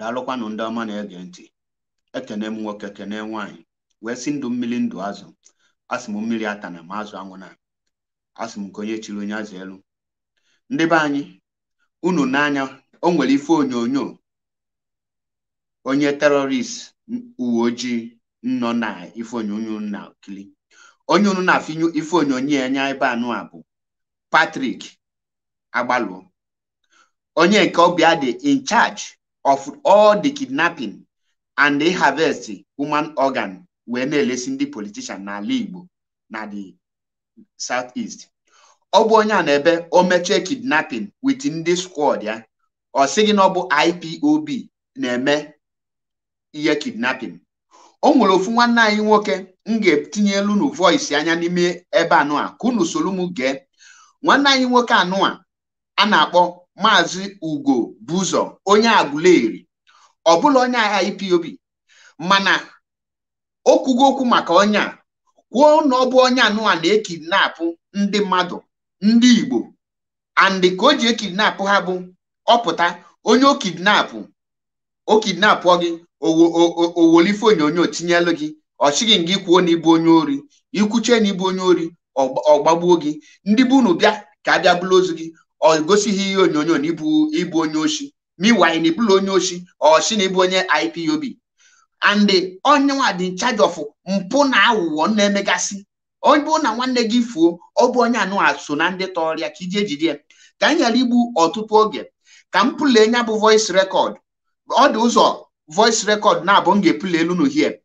Daalụkwanụ ndị ọma na-ege ntị. Ekene m nwoke, kene nwaanyị, wee sị ndụ mmiri ndụ azụ. Asị m mmiri atana ma azụ anwụna. Asị m nke onye chiri onye azụ elu. Ndị be anyị, unu n'anya o nwere ife onyonyo onye terọrist uwe ojii nọ na ife onyonyo na kili. Onye unu na-afụ ife onyonyo ya ebe anụ a bụ Patrick Agbaluo, onye nke ọbịa dị in charge of all the kidnapping and the harvest human organ wee na-elesi ndị politician n'ala Igbo na the South East. Ọ bụ onye a na-ebe o mechie kidnapping with ndị squad ya, ọ sị gị na ọ bụ IPOB na-eme ihe kidnapping. O nwere ofu nwanne anyị nwoke m ga-etinye elu nu voice anya n'ime ebe anụ a ka unu soro m gee. Nwanne anyị nwoke anụ a a na-akpọ Maazị Ugo Buzo, onye Aguleri, ọ bụla onye IPOB, mana o kwugo okwu maka onye a, kwuo na ọ bụ onye anụ a na-ekidnapụ ndị mmadụ, ndị Igbo, and ka o ji ekidnapụ ha bụ ọpụta onye o kidnapụ gị, owolife onyonyo tinyelu gị, ọ sịghị gị kwuo na ịbụ onye ori, ikwuche na ịbụ onye ori, ọ gbagbuo gị. Ndị bụ unu bịa ka abịa bụrụ ozu gị, ọ gosighị ihe onyonyo na ịbụ onye oshi, meanwhile na ịbụla onye oshi, ọ sị na ịbụ onye IPOB. And onye nwa dị in charge of mpụ na aghụghọ na-emegasị. Ọ bụrụ na nwanne gị fuo, ọ bụ onye anụ a so na ndị tọrọ ya ka iji ejide ya. Ka anyị ghara igbu ọtụtụ oge, ka m pụlee nya bụ voice record. Ọ dị ụzọ voice record na-abụ m ga-epule elu nu here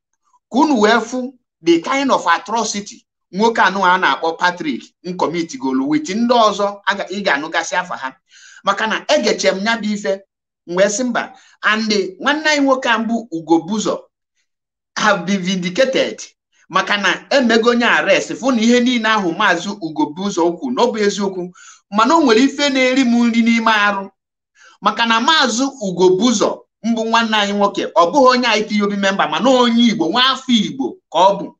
ka unu wee fụ the kind of atrocity nwoke anụ a na-akpọ Patrick nkomitigolu with ndị ọzọ ị ga-anụgasị afa ha, maka na egeche m nya bụ ife wee sị mba. And nwanne anyị nwoke a mbụ Ugo Buzo have been vindicated, maka na emego onye arrest fụ na ihe niile ahụ Maazị Ugo Buzo kwu na ọ bụ eziokwu. Mana o nwere ife na-eri m nri n'ime arụ, maka na Maazị Ugo Buzo mbụ nwanne anyị nwoke ọ bụghị onye IPOB member, mana onye Igbo, nwa afọ Igbo ka ọ bụ.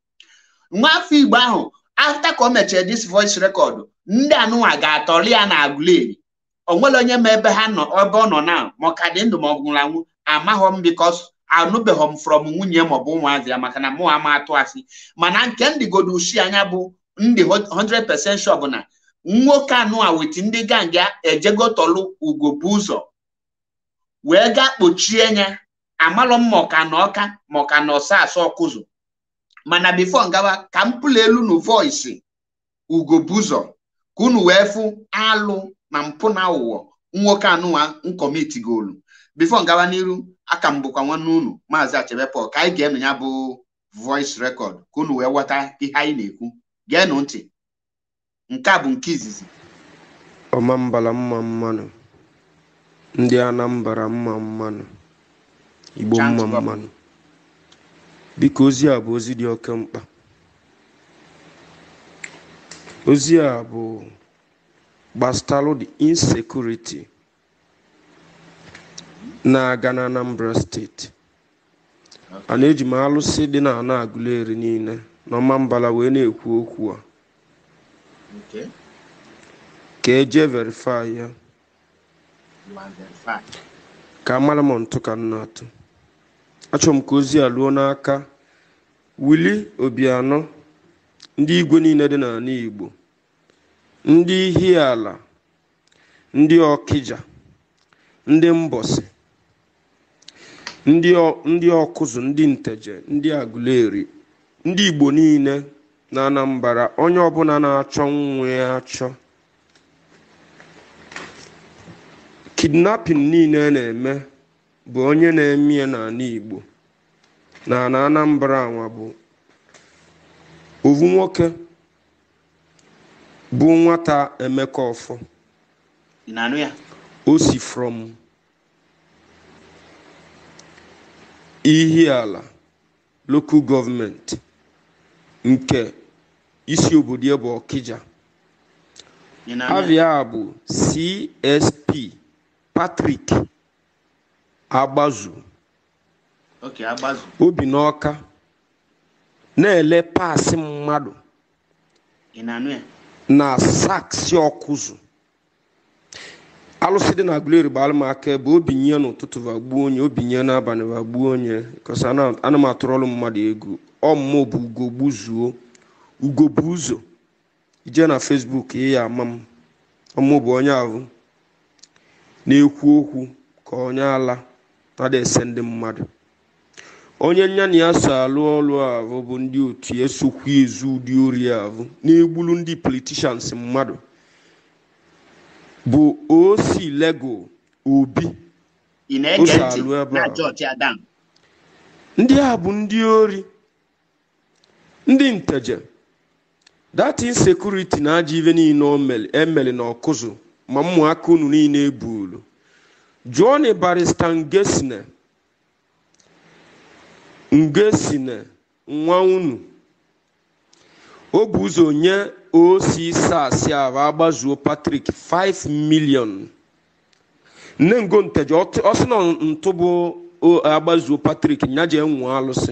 Nwa afọ Igbo ahụ, after ka o mechara this voice record, ndị anụnwa ga-atọrọ ya na Aguleri. O nwere onye ma ebe ha nọ, ebe ọ nọ na ma ọ ka dị ndụ ma ọ nwụrụ anwụ, amaghọ m, because anụbeghọ m from nwunye maọbụ ụmụazị ya, maka na mụ ama atụ asị. Mana nke ndị godo ushi anya bụ ndị 100% sure bụ na nwoke anụ a with ndị gang ya ejego tọlụ Ugo Buzo wee gaa kpochie ya. Amalụ m ma ọ ka na ọka ma ọ ka na ọsa asọ ọkụzụ. Mana before ngawa, ka m pụlụ elu nu voice Ugo Buzo ka unu wee fụ alụ na mpụ na aghụghọ nwoke anụnwa nkomitigolu. Before ngawa n'iru, aka m bụkwa nwanne unu Maazị Achebe Paul, ka anyị ga-enu ya bụ voice record ka unu wee ghọta ihe anyị na-ekwu. Geenụ ntị, nke a bụ nke izizi. Ọmambala mma mmanụ, ndị Anambra mma mmanụ, Igbo Chant mma gọvanọ. mmanụ. Biko, ozi a bụ ozi dị oke mkpa. Ozi a bụ gbasalụ the insecurity na-aga na Anambra Steeti. A na-eji m alụsị dị na ana Aguleri niile na Ọmambala wee na-ekwu okwu a ka eje verify ya, You are verified. ka amara m ntụ ka m na-atụ. Achọrọ m ka ozi a luo n'aka Willie Obianọ, ndị igwe niile dị n'ala Igbo, ndị Ihiala, ndị Ọkịja, ndị Mbọsị, ndị Ọkụzụ, ndị Nteje, ndị Aguleri, ndị Igbo niile na Anambra, onye ọbụla na-achọ nwa ya achọ. Kidnapping niile na-eme bụ onye na-eme ya n'ala Igbo na na Anambra nwa bụ ovu nwoke bụ nwata Emeka Ọfọ. Ị na-anụ ya? O si from Ihiala local government nke isi obodo ya bụ Ọkịja. Ị na-anụ ya? Avia bụ CSP Patrick Agbazu. Okay, Agbazu. Obi n'Ọka na-ele paasị mmadụ Ị na-anụ ya? na saksị Ọkụzụ. Alụsị dị na Aguleri gbara m aka ebe obinye n'ụtụtụ vagbuo onye, obinye n'abalị vagbuo onye, kọsa ana m atụrụ ọrụ mmadụ egwu. Ọmụmụ bụ ugo gbuzuo, ugo bụ ụzọ. Ije na Facebook ị ya ama m. Ọmụmụ bụ onye ahụ na-ekwu okwu ka onye ala na-ada ese ndị mmadụ. Onye nya na ya so alụ ọrụ ahụ bụ ndị otu ya esokwu ezu ụdị ori ahụ na-egbulu ndị politicians mmadụ bụ OC Lego Obi. Ị na-ege O so ntị alụ ebe na a. George Adam. Ndị a bụ ndị ori, ndị nteje. That insecurity na ajọ ive niile o mere emere na ọkụzụ ma ụmụaka unu niile ebulu. Jụọ na barista Ngesine Ngesine nwa unu o bụ ụzọ nye OC SARS ahụ agbazuo Patrick 5 million. Nne ngo nteje ọ sị na ntụ bụ agbazuo Patrick nya jee nwụọ alụsị.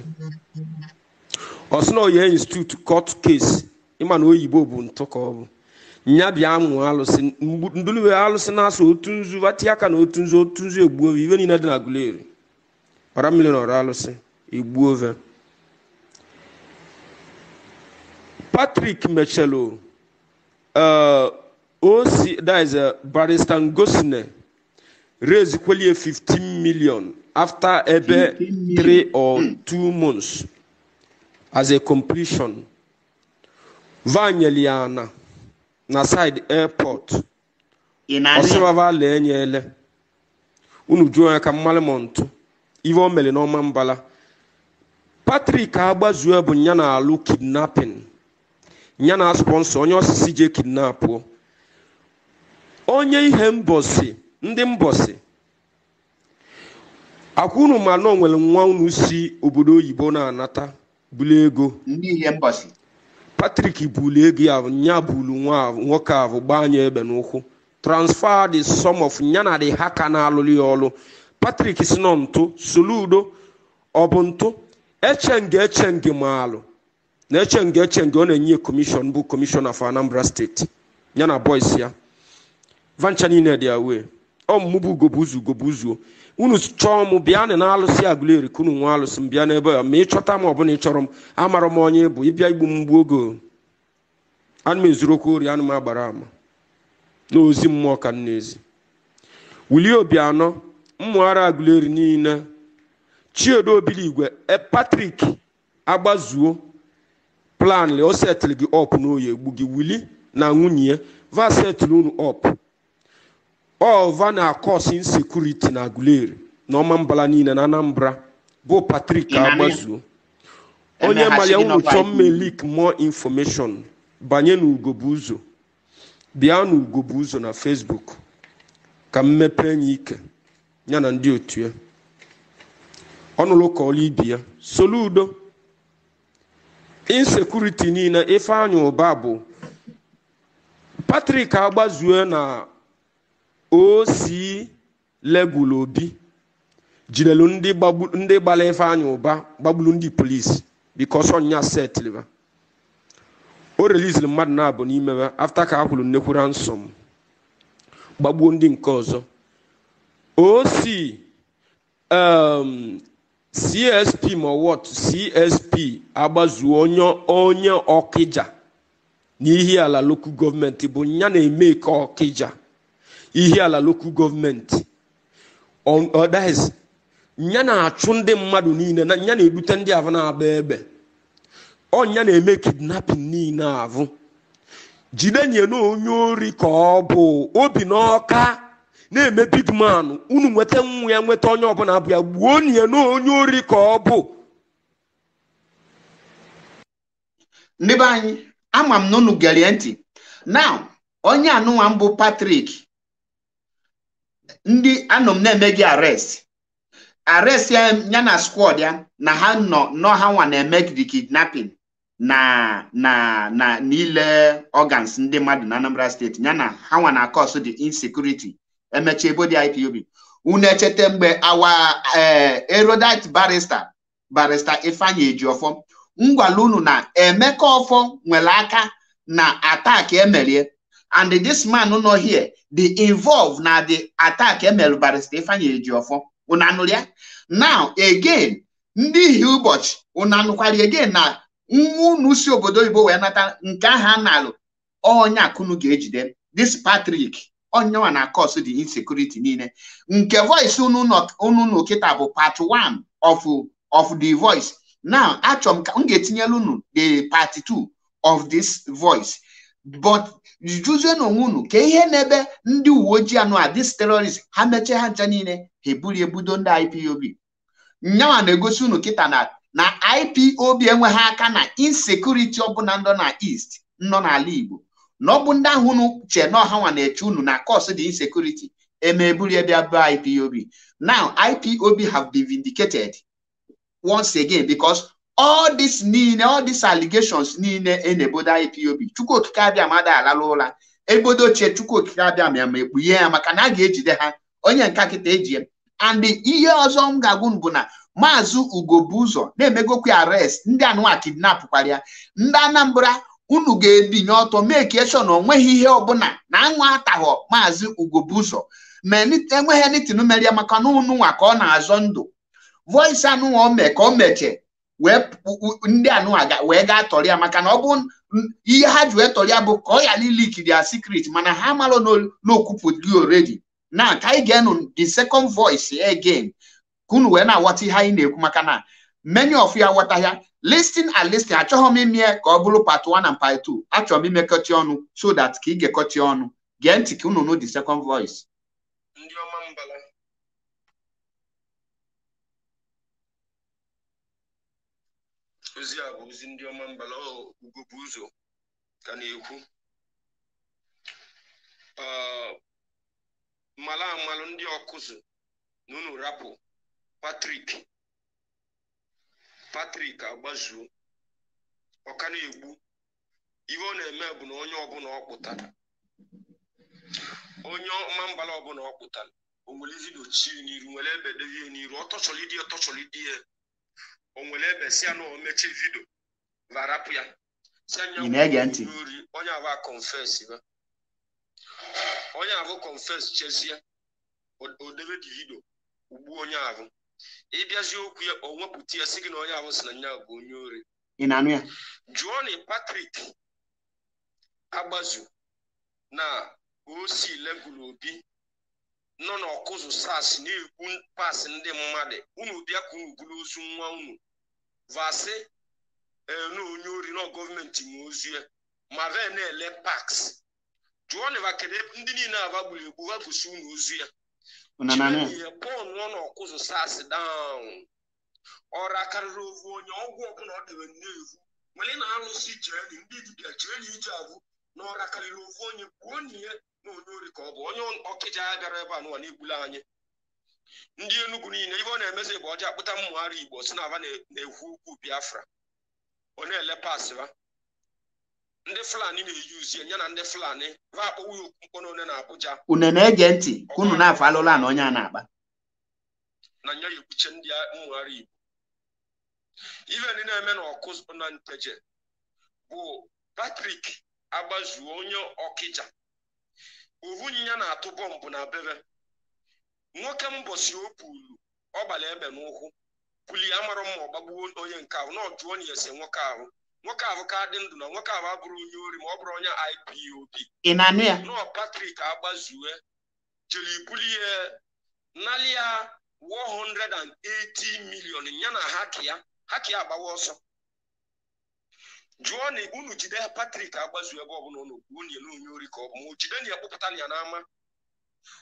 Ọ sị na ọ ya institute court case, ịma na oyibo bụ ntụ ka ọ bụ nya bịa nwụọ alụsị. Nduluwe alụsị na-asụ otu nzu vati aka na otu nzu, otu nzu egbuo ove. Ive niile dị na Aguleri ọra mmiri na ọra alụsị egbuo ove. Patrick mechelu OC, that is Barrister Ngosine raise kwelie 15 million after ebe 15 million. 3 or 2 months as a completion. Vanyeliana na side airport. Ị na-anụ ya? Ọsịbaba lee nye ele unu jụọ ya ka mmalị m ntụ ive o mere n'ọma mbala. Patrick Agbazue bụ nya na-alụ kidnapping, nya na sponsor onye osisi je kidnapụ onye ihe mbọsị ndị mbọsị akwa unu. Ma na o nwere nwa unu si obodo oyibo na-anata bulu ego. Ndị ihe mbọsị. Patrick bulu ego ya, nya bulu nwa nwoke ahụ gbaa anya egbe n'ụkwụ, transfer the sum of nya na the haka na-alụlụ ya ọlụ. Patrick si nọ ntụ Soludo ọ bụ ntụ echenge echenge maalụ na echenge echenge ọ na-enye commission bụ commissioner for Anambra State ya na boys ya vancha niile dị away. Ọ mụ bụ ugobuzu ugobuzuo unu chọọ m bịa na alụsị Aguleri ka unu nwe alụsị m bịa n'ebe a ma ị chọta m ọbụla ị chọrọ m amara m onye bụ ịbịa igbu m mgbu oge anụ m ezuru okwu ori anụ m agbara ama n'ozi mmụọ ka m na-ezi. Wulie Obianọ mmụara Aguleri niile Chiedo Obiligwe Patrick Agbazuo plan o setịrị gị up n'oyi egbu gị. Wili na nwunye ya va setịrị unu up. Ọ va na cause insecurity na Aguleri na ọma mbala niile na Anambra bụ Patrick Ị na-anụ ya? Agbazuo onye Emeghachi malia gị unu n'ọkwa chọọ IPOB. mme leak more information banye n'Ugobuzo, bịa n'Ugobuzo na Facebook ka m mepee enyi ike ya na ndị otu ya ọnụlụ ka ọlụ ibi ya. Soludo insecurity niile Ifeanyị Ụba bụ Patrick Agbazue na OC Legulu Obi jidelu ndị ndị gbara Ifeanyị Ụba gbagburu ndị polisi because ọnya setịlịba o reliziri mmadụ na-abụ n'ime ha after ka a kwụrụ nnekwu ransom gbagbuo ndị nke ọzọ. OC CSP ma what CSP Agbazuo onye Ọkịja n'ihi ala local gọọmenti bụ nya na-eme ka Ọkịja ihe ala local gọọmenti that is nya na-achụ ndị mmadụ niile na nya na-ebute ndị ahụ na-agba egbe ọ nya na-eme kidnapping niile ahụ. Jidenye na onye ori ka ọ bụ obi n'ọka na-eme big man unu nweta nwa ya nweta onye ọbụla bụ ya gbuo nie na onye ori ka ọ bụ. Ndị be anyị ama m na unu gerie ntị. Now onye anụnwa mbụ Patrick ndị anọ m na-eme gị arrest ya ya na squad ya na ha nọ nọ ha nwa na-eme the kidnapping na na na niile organs ndị mmadụ na Anambra Steeti ya na ha nwa na cause the insecurity emecha ebo dị IPOB. Unu echeta mgbe our erudite barrister Ifeanyi Ejiofor ngwala unu na Emeka Ọfọ nwere aka na attack emerie And this man nọ here dị involved na the attack emelu Barrister Ifeanyi Ejiofor. Unu anụrụ ya? Now again, ndị ihe ụbọchị unu anụkwara again na nwa unu si obodo oyibo wee nata nke ahụ a na-alụ onye akụnụ ga-ejide this Patrick onyenwa na cause the insecurity niile. Nke voice unu nụ kịta bụ part 1 of the voice. Now achọrọ m ka m ga-etinyelu unu the part 2 of this voice. But juzie n'onwe unu ka ihe n'ebe ndị uwe ojii anụ a this terrorist ha mechie ha ncha niile ha eburu ebudo ndị IPOB. Nyanwa na-egosi unu kịta na IPOB enweghị aka na insecurity ọbụla nọ na East nọ n'ala Igbo. Na ọ bụ ndị ahụ unu che na ọha nwa na-eche unu na cause the insecurity eme eburu bịa bụ IPOB. Now IPOB have been vindicated once again because all this niile, all these allegations niile e na-ebodo IPOB, Chukwu Okike Abịama ada alala ụla ebodo ochie Chukwu Okike Abịama ma ekpughe ya maka na a ga-ejide ha onye nke kịta eji. And ihe ọzọ m ga-agwa bụ na Maazị Ugobuzo na-emegokwa arrest ndị anụwa kidnap kwara ya. Ndị Anambra unu ga-ebinye ọtọ mee sure na onweghị ihe ọbụla na anwụ ataghọ Maazị Ugobuzo ma enweghị anything mere ya maka na unu nwa ka ọ na-azọ ndụ. Voice anụnwa o mee ka o mechie wee ndị anụnwa wee gaa tọrọ ya maka na ọ bụ ihe ha ji wee tọrọ ya bụ ka ọ ghara ilik their secret mana ha amalụ n'okwupụtgi already. Na ka anyị ga-enụ the second voice again ka unu wee na-aghọta ihe anyị na-ekwu maka na many of you aghọta ya. Listen and listen. Achọghị m ime ka ọ bụrụ part 1 and part 2. Achọrọ m imekọta ọnụ so that ka ị ga-ekọta ọnụ. Gee ntị ka unu nụ the second voice. Ndị ọma mbala ozi a bụ ozi ndị ọma mbala Ugobuzo ka na-ekwu. Mala amalụ ndị ọkụzụ na unu rapụ Patrick agbazuo ọka na-egbu. Iwe ọ na-eme bụ na onye ọbụla ọ kpụtara, onye ọma mbala ọbụla ọ kpụtara, o nwere vidio chi n'iru, nwere ebe devie n'iru, ọ tọchọrọ idi ya, o nwere ebe si ya na o mechie vidio varapụ ya si anya. Ị na-ege ntị? Onye ahụ confess ba, onye ahụ confess chezie o debe di vidio ugbu onye ahụ ịbịazi okwu ya o wepụta ya sị gị na onye ahụ sị na nya bụ onye ori. Ị na-anụ ya? Jụọ na Patrick Agbazu na osi Legulu Obi nọ n'ọkụzụ SARS na-egbu pasị ndị mmadụ. Unu bịa ka unu buru ozu nwa unu vasị na onye ori na gọọmenti nwe ozu ya ma ve na-ele paks. Jụọ na kedu ndị niile aba gburu egbu ha gosi unu ozu ya. Unu na-anụ ya? Ihe Pọl nọ n'ọkụzụ SARS down ọra karịrị ovu onye ọgwụ ọbụla ọ debe nnevu nwere na-alụsị jee ndị dibịa jee ije abụ na ọra karịrị ovu onye kwuo na ihe na onye ori ka ọ bụ onye ọkịja ya bịara ebe a n'ụwa na-egbula anyị ndị Enugu niile. Ibe ọ na-emezi bụ ọjọọ akpụta mmụgharị Igbo si na aba na-ekwu ukwu Biafra ọ na-ele pasị ba ndị Fulani na-eyuzi ya na ndị Fulani va akpọwa ya okwu mkpọrọ one na Abuja. Unu na-ege ntị ka unu na-afọ alụla na onye a na-akpa na nya ya ekwuche ndị mmụgharị Igbo. Ife ndị na-eme na ọkụ na Nteje bụ Patrick Agbazuo onye Ọkịja ovu nya na-atụ bọmbụ na bebe nwoke mbọsi o pulu ọ gbara egbe n'ụkwụ puli amara mma ọgbagbuo onye nke ahụ na ọ jụọ na ese nwoke ahụ ka dị ndụ na nwoke ahụ abụrụ onye ori ma ọ bụrụ onye IPOB. Ị na-anụ ya? Nọ Patrick Agbazue jere ibulie nalia 180 million ya na haki ya agbawa ọsọ. Jụọ na unu jide Patrick Agbazuo ebe ọbụla unu kwuo na onye ori ka ọ bụ ma o jide na ya kpụpụta ya n'ama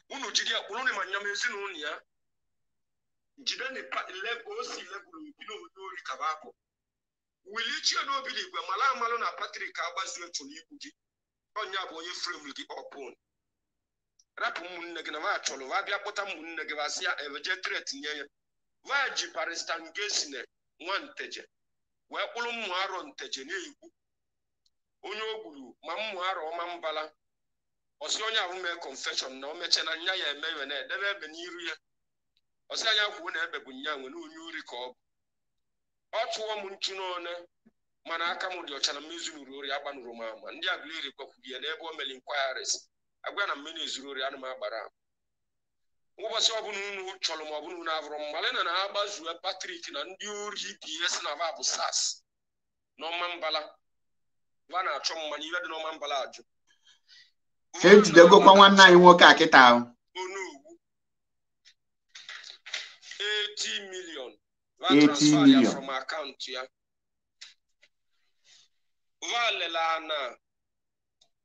unu jide ya kpụrụ ma nyam ezinụlọ ya jide na osi legwuru obi na onye ori ka bụ wili chie n'obi igwe mala amalụ na Patrick Agbazuo chọrọ igbu gị. Onye bụ onye frem gị ọpụn rapụ ụmụnne gị na va chọrọ va bịa kpụta ụmụnne gị vasị ya eveje tret nye ya va ji barista Ngesine nwa Nteje wee kpụrụ mmụ arọ Nteje na-egbu onye o gburu ma mmụ arọ ọma mbala ọsị onye ahụ mee confession na o meche na nya ya eme iwe na-edebe ebe n'iru ya ọsị anya kwuo na ebe bụ nya nwere onye ori ka ọ bụ. Ọ chụọ m nchu n'one Mana aka m dị ọcha na mmezu nuru ori agbanụrụ m ama. Ndị Aguleri gwakwuru ya n'ebe o mere inquiries. Agwa na mmene ezuru ori anụ m agbara ama. Ụbọchị ọbụla unu chọrọ ma ọbụla unu avụrụ mmalị na na agbazue Patrick na ndị ori BS na va bụ SAS n'ọma mbala. Va na-achọ mmanya ibe dị n'ọma mbala ajụ. Ejidegokwa nwanne anyị nwoke a kịta ahụ. Onugbu 80 million. Va 80 transfer ya million. From account ya. Va lela na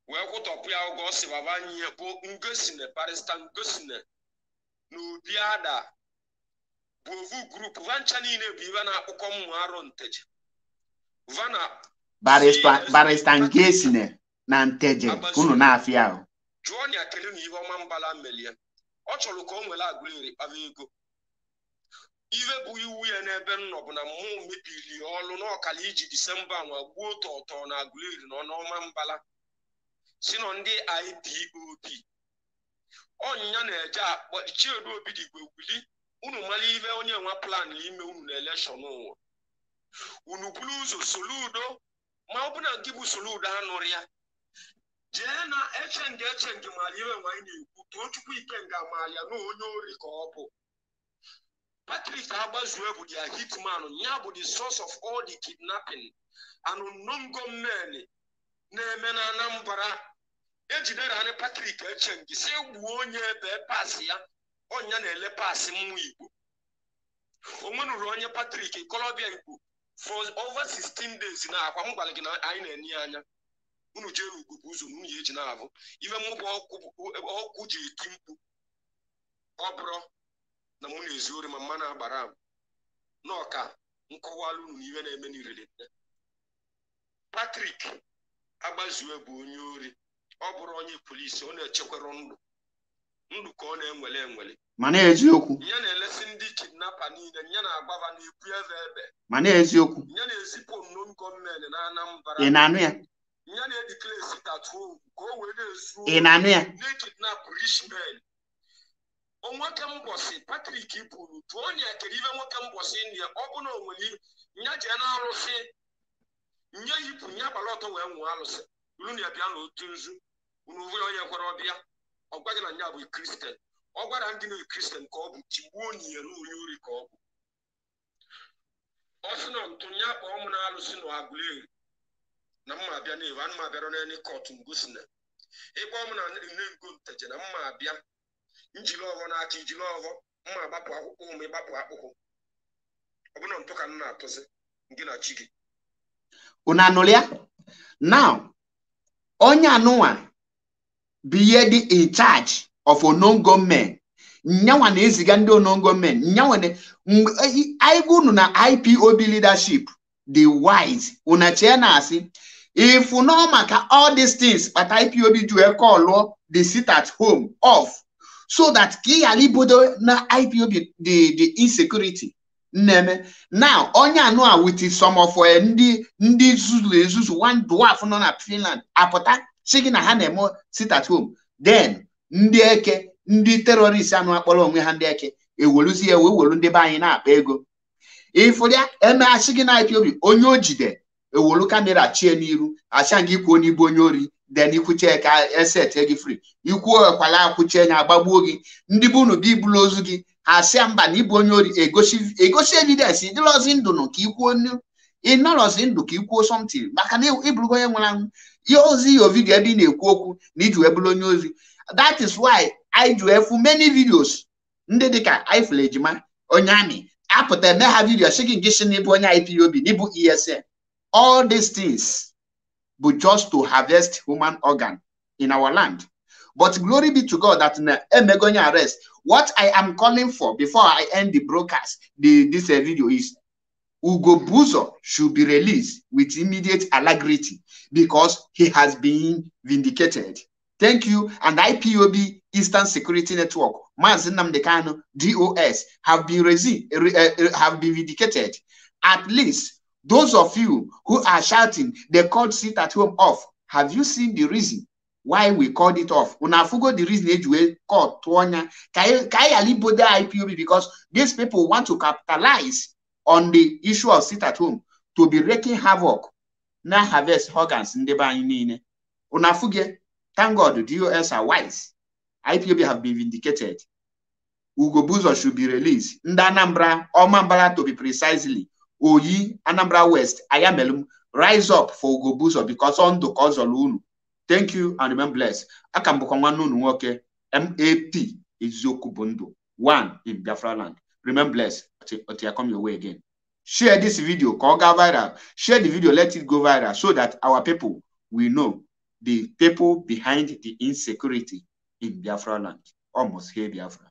wee kwụtọpụ ya ụgwọ si baba nye bụ ngosine barista ngosine na obi ada bụ ovu grupu va ncha niile bụ ibe na-akpụkọ mmụ arụ nteje va na Barista Ngesine na Nteje ka unu na-afịa ahụ. Jụọ na kele na ihe ọma mbala melie ọ chọrọ ka o nwere Aguleri kpaba ego iwe bụ iwu ya n'ebe nnọ bụ na mmụọ mebiri ọlụ n'ọkala iji Disemba nwa gbuo tọtọ na Aguleri na ọnụọma mbala si nọ ndị IPOB ọnyịnya na-eje akpọ Chiedu Obidigwe wuli unu mara ive onye nwa plan ime unu na elekshọn ụwa unu buru ụzọ Soludo ma ọ bụ na gị bụ Soludo anụrụ ya jee na echenge echenge mara iwe nwa anyị na-ekwu too Chukwu Ikenga mara ya na onye ori ka ọ bụ. Patrick Agbazue bụ their hitman, ya bụ the source of all the kidnapping and unknown gunmen na-eme na Anambra. Ejidere anyị Patrick Echenge si gbuo onye ebe paasị ya ọnya na-ele paasị mmụ Igbo. O nwenụrụ onye Patrick Ikolobịa Igbo for over 16 days na akwa m gwara gị na anyị na-enye ya anya. Unu jere ugwu bụ ụzọ nwunye eji na-abụ ife mmụba ọkụ ji eti mkpu ọ bụrụ na mụ na-ezu ori ma mma na-agbara m n'ọka nkọwalụ unu na ife na-eme n'irili. Patrick Agbazue bụ onye ori, ọ bụrụ onye polisi ọ na-echekwara ndụ ndụ ka ọ na-enwele enwele. Mana eziokwu. Ya na-elesi ndị kidnapa niile, ya na-agbava na-ebu ebe ebe. Mana eziokwu. Ya na-ezipụ unknown gọọmenti na Anambra. Ị na-anụ ya? Ya na-edeclare sit at home ka o wee na-ezu. Ị na-anụ ya? Na-ekidnap rich men. Nwoke mbọsị Patrick buru tụọ onye kedu ibe nwoke mbọsị nne ya ọ bụ na o nwere nya jee na arụsị nye yipụ nya gbara ọtọ wee nwụọ arụsị unu na bịa n'otu nzu unu hụ onye kwere ọbịa ọ gwaghị na nya bụ kristian ọ gwara ndị na kristian ka ọ bụ tigbuo onye na onye ori ka ọ bụ ọ sị na ntụ nya kpọọ m na arụsị na Aguleri na mma abịa na ewu anụ m abịara n'elu kọtụ ngosi na ịkpọ m na nne ngo nteje na mma abịa njiri ọghọ n'aka ijiri ọghọ mma agbapụ akwụkwọ ụmụ ịgbapụ akpụkwụ ọbụna ntụ ka m na-atụzi gị na chi gị. Unu anụrụ ya? Now, onye anụnwa bụ ihe dị in charge of unknown gunmen. Nyanwa na-eziga ndị unknown gunmen. Nyanwa na anyị gwa unu na IPOB leadership dị wise. Unu chee na-asị if no maka all these things kpata IPOB ji wee kọlụọ the sit at home off so that ka ị ghara ibodo na IPOB the insecurity nna-eme. Now onye anụ a with some of ndị zuzuru ezuzu one dwarf nọ na Finland apụta sị gị na ha na-eme sit at home, then ndị eke ndị terrorist anụ akpọrọ onwe ha ndị eke eweluzi ya wee welu ndị be anyị na-akpa ego ịfụrịa emeghasị gị na IPOB onye o jide ewolu kamera chie n'iru asịa gị kwuo n'ibu onye ori then ikwuche ka eset gị free ikwuo ekwala akwụchie ya agbagbuo gị ndị bụ unu bụ ibulu ozu gị ha asịa mba na ịbụ onye ori egosi evidence ịdịrọzi ndụ nụ ka ikwuo ịnọrọzi ndụ ka ikwuo something maka na ịbụrụgo onye nwere anwụ ihe ozi yo vidio ebe ị na-ekwu okwu na iji wee bụrụ onye ozi. That is why I ji wee fụ many videos ndị dịka ifụl ejima onye amị apụta eme ha vidio sị gị nke si n'ịbụ onye IPOB n'ịbụ ESN. All these things but just to harvest human organ in our land. But glory be to God that na emegonye arrest. What I am calling for before I end the broadcast, this video is Ugo Buzo should be released with immediate alacrity because he has been vindicated. Thank you. And IPOB Eastern Security Network, Mazi Nnamdi Kanu, DOS have been have been vindicated. At least those of you who are shouting, they called sit at home off. Have you seen the reason why we called it off? Una fugo the reason we called Tuonya Kaya IPOB, because these people want to capitalize on the issue of sit at home to be wreaking havoc Na harvest organs ndị be anyị niile. Unu afụgie. Thank God DOS are wise. IPOB have been vindicated. Ugo Buzo should be released. Ndị Anambra, Ọmambala to be precisely, Oyi, Anambra West, Ayamelum, rise up for Ugo Buzo because ọ ndụ ka ọ zọrọ unu. Thank you and remain blessed. Aka m bụkwa nwanne unu nwoke, MAP, eziokwu bụ ndụ, one in Biafra land. Remain blessed until I come your way again. Share this video ka ọ gaa viral. Share the video, let it go viral so that our people will know the people behind the insecurity in Biafra land. Almost here, Biafra.